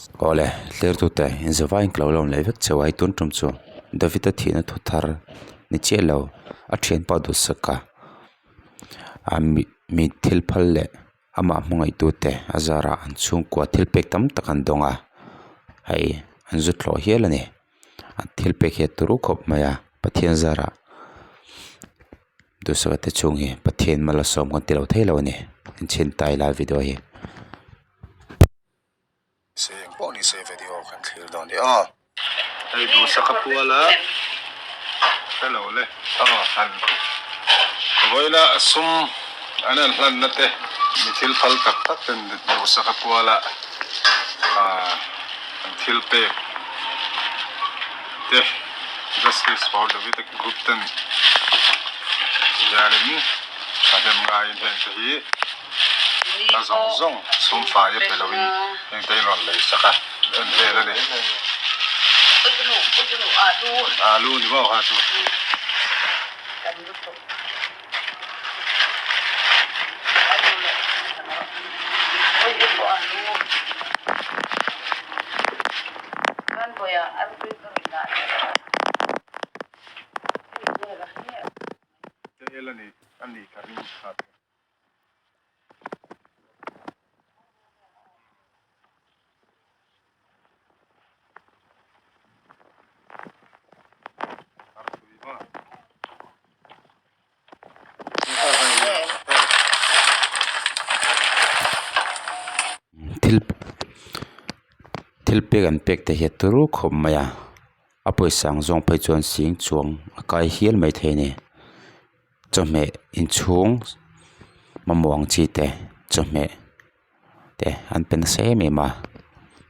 Awle, tlertute inzavain ka lo lawm leh vek cheu a, hei tun tum chu David-a thihna thu thar ni chiah lo, a thianpa duhsak a, a mi mi thil phal leh amah hmangaihtute a zarah an chhungkua thil pek tam tak an dawng a, hei an zu thlawh hial a ni, an thil pek hi a turu khawp mai a, Pathian zarah duhsak te chhung hi Pathian malsawm kan ti lo thei lo a ni, inchhin tai lai video hi. Se eng pawh ni se video kan thlir dawn ni aw. Hei duhsak a pual a hrelo le aw han vawiina sum an han hlan na te mi thil phal tak tak ten duhsak a pual a ah an thil pek te justice for David group ten hianin thahnem ngaiin heng te hi. A zawng zawng sum fai a pe loin hengte in rawn lei sak a, en vel a ni. Alu ni maw kha chu. Tel a ni a ni ka ring kha chu. Thil thil pek an pek te hi a turu khawp mai a a pawisa ang zawng phei chuan sing chuang a kai hial maithei a ni. Chawhmeh inchhung mamawh ang chi te chawhmeh te an pe nasa em em a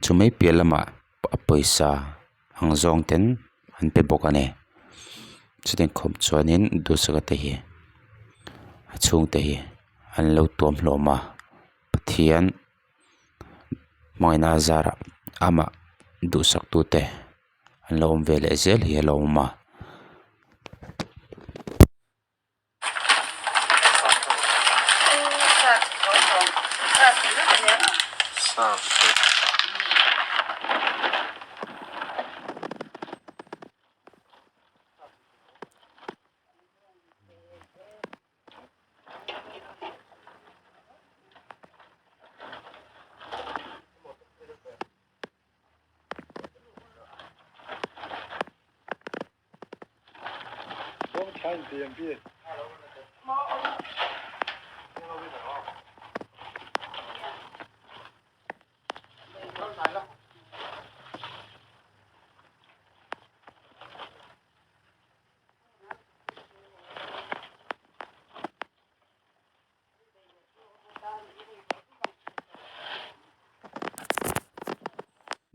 chumai piah lamah a pawisa ang zawng ten an pe bawk a ni chutiang khawp chuanin duhsaka te hi a chhungte hi an lo tuam hlawm a Pathian hmangaihna a zarah amah duhsak tute an lo awm ve leh zel hi a lo awm a.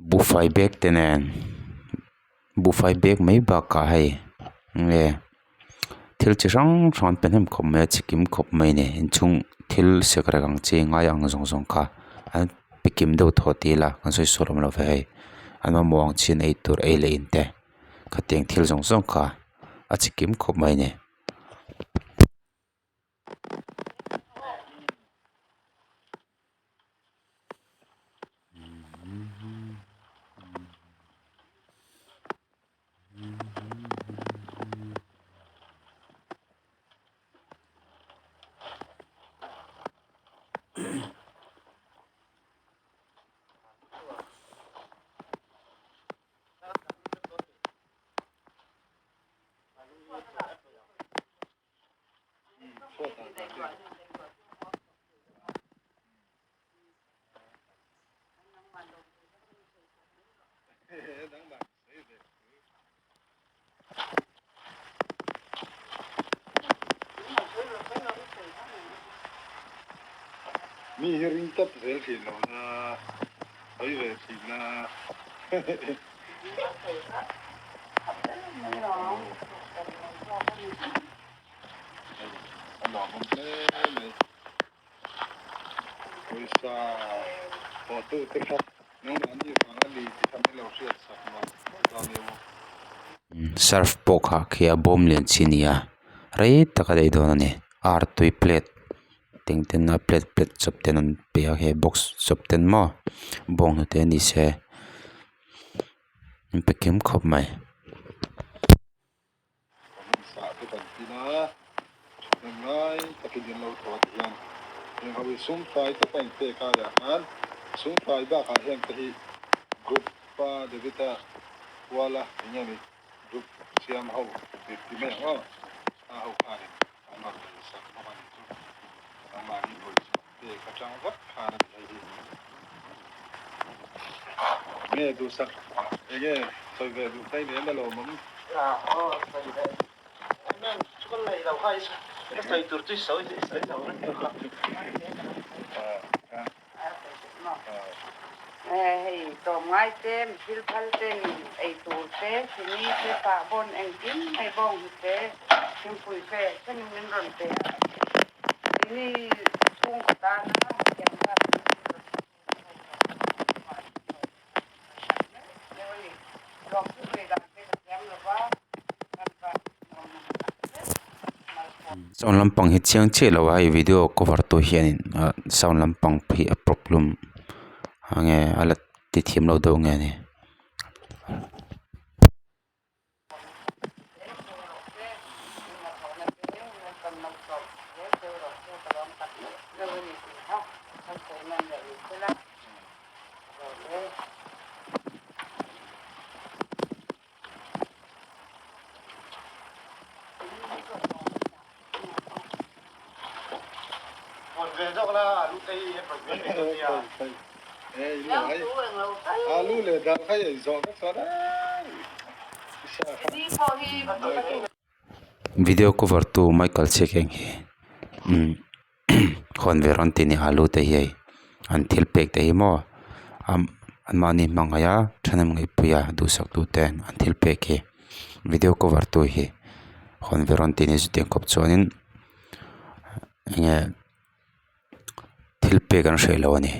Buhfai bag te nen buhfai bag mai bakah hei nge thil chi hrang hrang an pe hnem khawp mai a chikim khawp mai a ni inchhung thil sekrek ang chi ngai ang zawng zawng kha an pe kim deuh tawh tih ila kan sawi sual awm lo ve hei an mamawh ang chin ei tur ei leh in te khatiang thil zawng zawng kha a chikim khawp mai a ni. Mi hi ring tawp zel thin lo na sawi ve thin na. A lawmawm hle mai. Pawisa thawhtu te kha nangmahni vang a ni tih kha min lo hriat sak mawlh mawlh dawn nia maw. Surf pawh kha khi a bawm lian chi a ni a rei tak a daih dawn a ni ar tui plate teng ten a plate plate chawp ten an pe a hei box chawp ten maw bawnghnute ni se. Min pe kim khawp mai. Hei tlawmngai te, mithil phal te, ei tur te, chini te, sahbawn engkim mai bawng hi te, thingpui fe thlengin min rawn pe a. Chini chhungkaw tana hetiang zat hi min rawn Sound lampang hi chiang chiah lo a hei video cover tu hianin ah sound lampang hi a problem enge a la ti thiam lo deuh nge ni. Video cover tu Michael Chikeng hi umm hawn ve rawn ti ni alu te hi hei an thil pek te hi maw an mahni hmangaih a thahnem ngaihpui a duhsak tu ten an thil pek hi video cover tu hi hawn ve rawn ti ni chutiang khawp chuanin enge thil pek an hreh lo a ni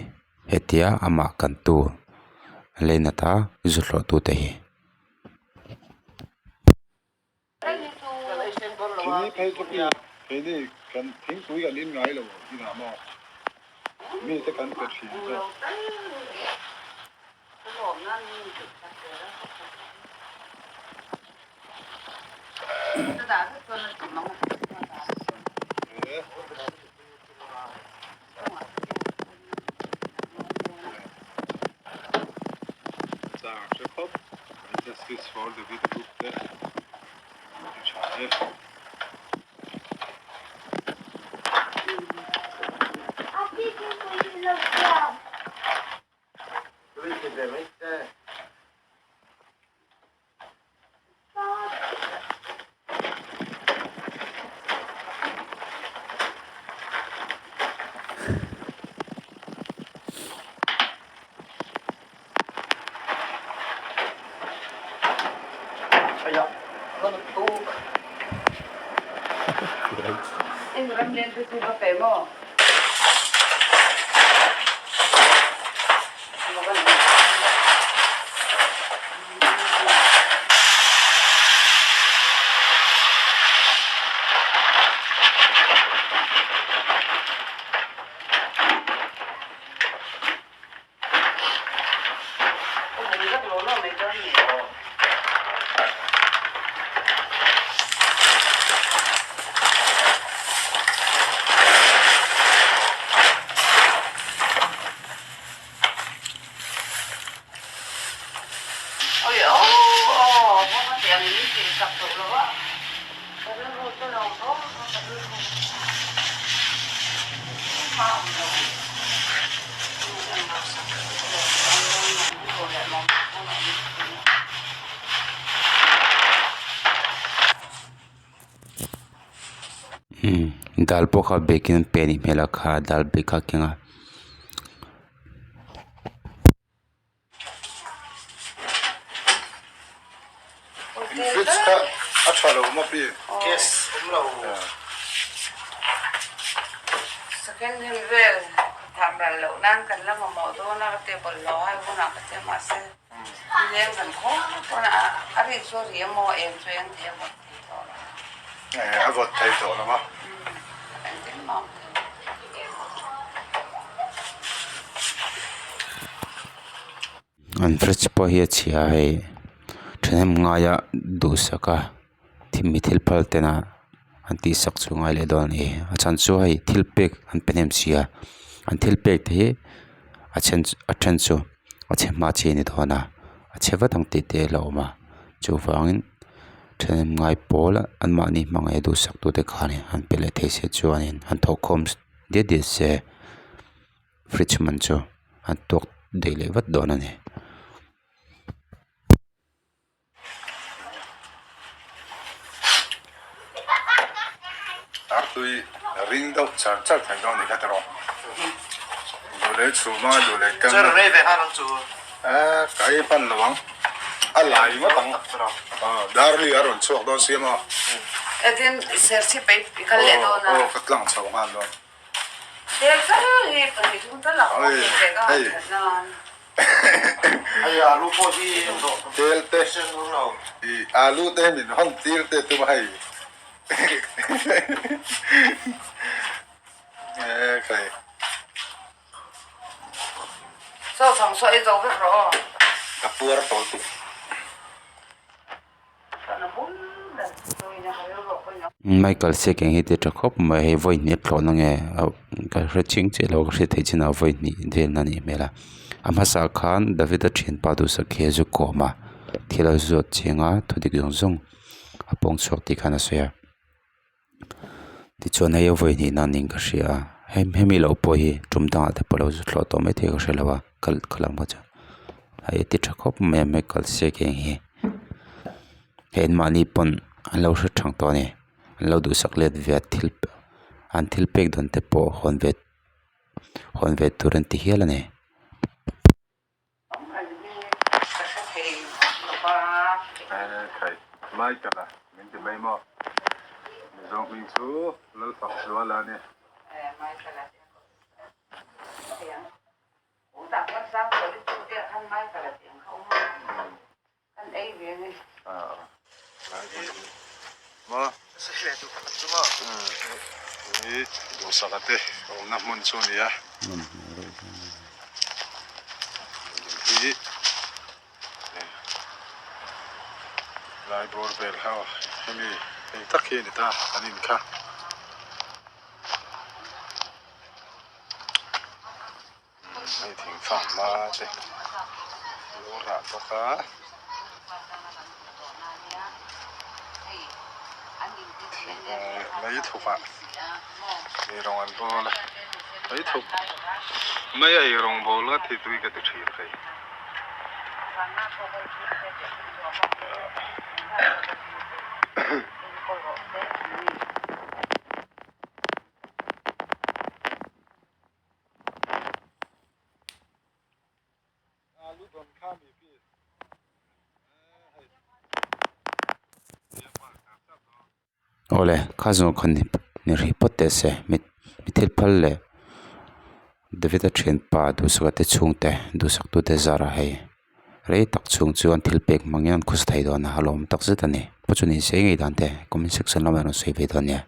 hetia amah kan tu leinat a zu hlawh tu te hi. Dal pawh kha bag in an pe anih hmel a kha dal bag kha a keng a. Fridge kha a tha lo maw pi? Gas awm lo. Second hand vel tham ral loh nan kan la mamawh dawn a ka table lo hai hunah ka che mahse nileng kan khaw pawn a a rik chu a ri emaw eng chu eng thei a vawt thei tawh lo. A vawt thei tawh lo a. Engtin mah awm thei lo. An fridge pawh hi a chhia a hei. Thahnem ngaia duhsaka mi thil phal tena an tihsak chu ngai leh dawn a ni. A chhan chu hei thil pek an pe hnem si a, an thil pek te hi a then a then chu a chhe hma chi a ni dawn a, a chhe vat ang tih te a hlauhawm a, chuvangin thahnem ngai pawl anmahni hmangaih a duhsak tute khanin han pe leh thei se chuanin han thawhkhawm diat diat se fridge man chu an tuak daih leh vat dawn a ni. Artui ring deuh char char thei dawn nih kha tiraw duhlei chhum a duhlei kang a ka ei hman lo ang a lai ngawt ang darli a rawn chhuak dawn siam a aw ka tlang chho nghal dawn. Tel te i alu te min hawn tir te tum a hei e khai. Ka puar tawh tuk. Michael Siaking hi ti tha khawp mai hei vawi hnih a thlawh na nge ka hre ching chiah lo ka hriat theih chin ah vawi hnih vel na nih hmel a a hmasa khan David a thianpa duhsak hi a zu kawm a thil a zawt chiang a thudik zawng zawng a pawng chhuak tih khan a sawi a tichuan hei a vawi hnih na niin ka hria a hemi loh pawh hi tum dangah te pawh a lo zu thlawh tawh maithei ka hre lo a kal lam kha chu hei a ti tha khawp mai a Michael Siaking hi. Hei anmahni pawn an lo hre thang tawh a ni an lo duhsak let ve a thil an thil pek dawn te pawh hawn ve hawn ve tur an ti hial a ni. Kan ei ve a ni. Ma Hi duhsaka te awmna hmun chu a ni a. Hi lai bawr vel ho hemi hei tak hi a ni ta an in kha. Hei thingfang hma te a lo rah bawk a. Mai thuk ah eirawng an bawl a, mai thuk mai a eirawng bawl ngat hi tui ka ti thin hei. Awle kha zawng kha ni ni rih phawt teh se mi mi thil phal leh David-a thianpa duhsaka te chhungte duhsak tute zarah hei rei tak chhung chuan thil pek hmang hian an khawsa thei dawn a a lawm tak zet a ni pawh chu ni se ngei dan te comment section lamah rawn sawi ve dawn nia.